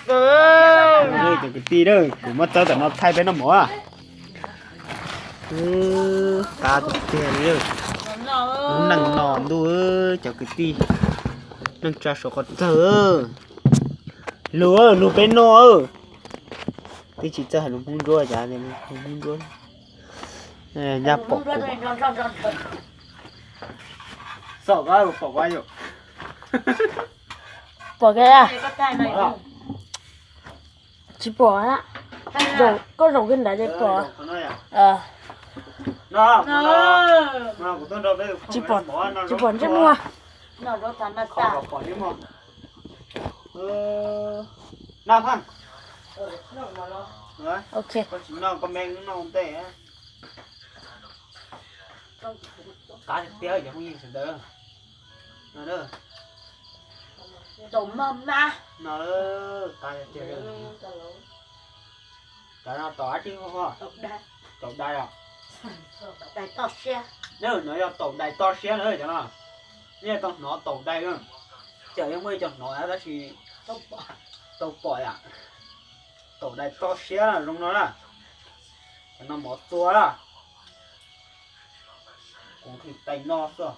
Cov kwv tij, kuv muab txawb tam no thaij peb noj mov. Qab tiag tiag li. Lub neej no ntuj, cov kwv tij, neej tsa suav qhov txawg. Lug, lug peb noj. Twb tsis txawj hais lus Hmoob Ntsuab, cas lus Hmoob Ntsuab. Nyab pom kuv. Pom kiag. Tsis pom. Koj zaum kiag nrad ces pom. Tsis pom, tsis pom ntsej muag. Ok. Qab tiag tiag cov phooj ywg sawv daws. No, qab tiag tiag. Cov no taum dab tsi? Taum dais os. No yog taum dais toj siab na cov no. Nej tau hnov taum dais, tseem yeej muaj ib co hnov tab sis tau pom yom. Taum dais toj siab zoo no na. Cov no mov txua na. Kuv nqhis tais no xwb.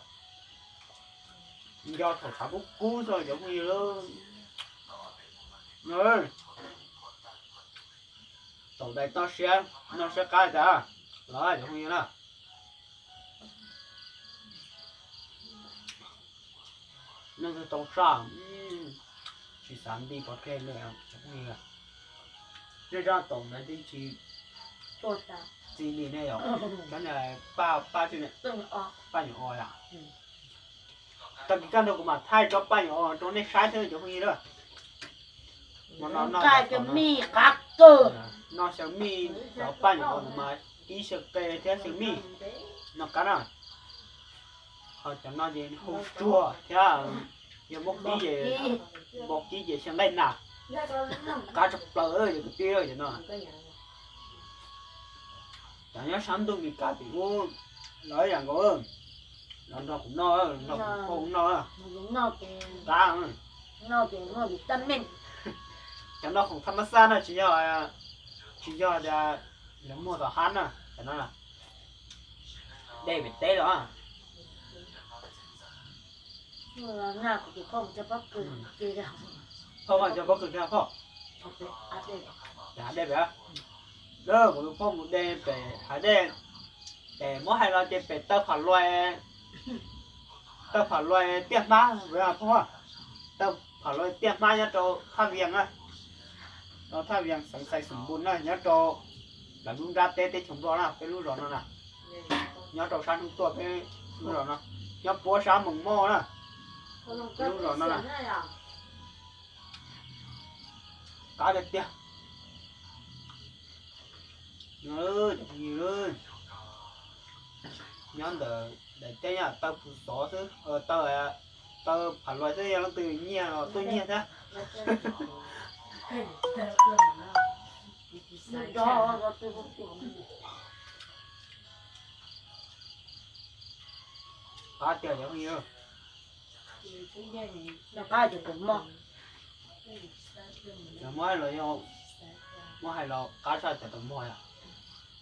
Nco thaum tshav kub kub xwb cov phooj ywg. Taum dais toj siab, noj siab qab tas los cov phooj ywg na. Noj tau saj, tsis xav nti pov tseg li cov phooj ywg. Nej zaj taum ntawd twb tsis txi li nej yom. Cov niag paj, paj nyuam os yom. Tag kis kaj ntug kuv mam thaij tsob paj nyuam os rau nej saib thiab cov phooj ywg na. Noj xyaw mij, cov paj nyuam os mas ib xyaw qe thiab xyaw mij, noj qab na. Ho cov no ces hu tsuag thiab, yog muab kib ces, npau kib ces xyaw nqaij nas. Qab tshaj plaws cov kwv tij cov no. Cov nyob sab ntuj Mes Kas tim ub los ib yam nkaus, los nrog kuv noj, nrog kuv phauj noj. Qab. Cov no khoom tham mas xaj na, tsis yog, tsis yog tias lawv muag tom hab na, cov no dej pem teb los. Phauj, cov pob kws kiag phauj. Hav dej pem. Kuv tus phauj mus de pem hav dej, pem muab hais los ces pem taw Pham Luais, taw Pham Luais tiaj hmab, taw Pham Luais tiaj hmab nyob rau Thaj Vias na, rau Thaj Vias xeev Xais Xus Npus na, nyob rau lawv lub nrab teb teb chaws Nplog na, peb lub zos no na, nyob rau sab hnub tuaj peb lub zos no, nyob puab sab Moos Moj na, peb lub zos no na. Qab tiag tiag. Nyob ntawm daim teb taw Phu Xov xwb, taw, taw Pham Luais xwb, yog leej twg nyiag los tuaj nyiag thiab. Qab tiag cov phooj ywg. Muab hais los, muab hais los qab tshaj cov taum mog yom.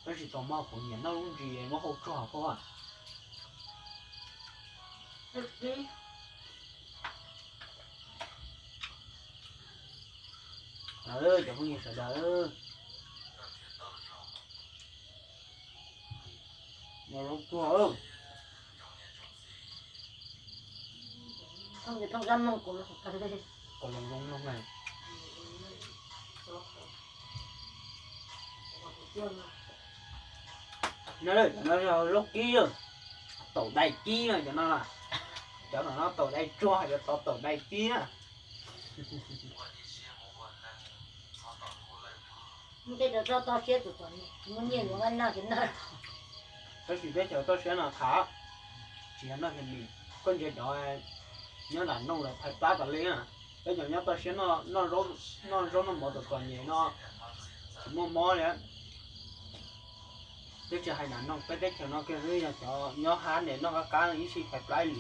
Tab sis taum mog kuv nyiam noj lub ntsis muab hau tsuag phauj. Cov phooj ywg sawv daws, muab hau tsuag. No, cov no yog zaub kib, taum dais kib no cov no. Cov no taum dais tsuag, cov tod taum dais kib na. Tab sis teb chaws toj siab no tham, tsis yog noj kiag mis, koj ntsia cov nyob nram noog lawv phais plab tas li na. Peb cov nyob toj siab noj zaub noj mov txom txom nyem no tsis muaj mob li. Twb tsis hais nram noog, peb teb chaws no kiag xwb, yog cov nyob hab ne noj qab qab ib sij phais plab li.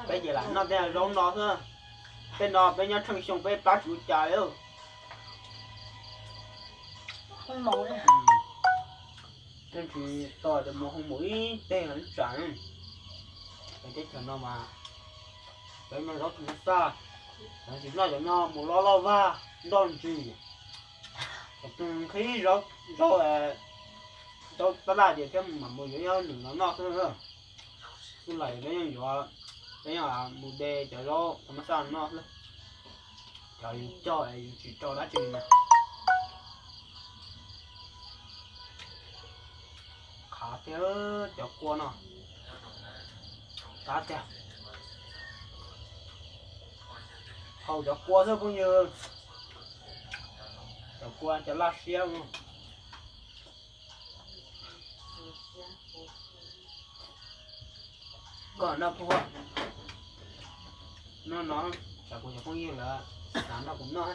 Peb ces lam noj tej zaub no xwb. Tej no peb nyob tsheej xyoo peb pab tsis ua cas li. Peb tsis tau cov mus hoo mus ib teg los tsam. Peb teb chaws no mas cov no zaub tsis noj xaj, cov tsis noj cov no mus loj loj vag ntoj ntsis. Cov twg nqhis zaub, zaub tab laj ces thiab mam mus yuav ib ob nws los noj xwb. Xwb los peb yeej yuav, peb yeej mus de cov zaub thaum mab xaj noj xwb. Cov yus cog yus tsis tso dab tsi li na. Qhav tiag cov kua no. Qhav tiag. Haus cov kua xwb phooj ywg. Cov kua cov laj siab. Koj noj puag, noj no, tsam kuv cov phooj ywg lawv xav nrog kuv noj.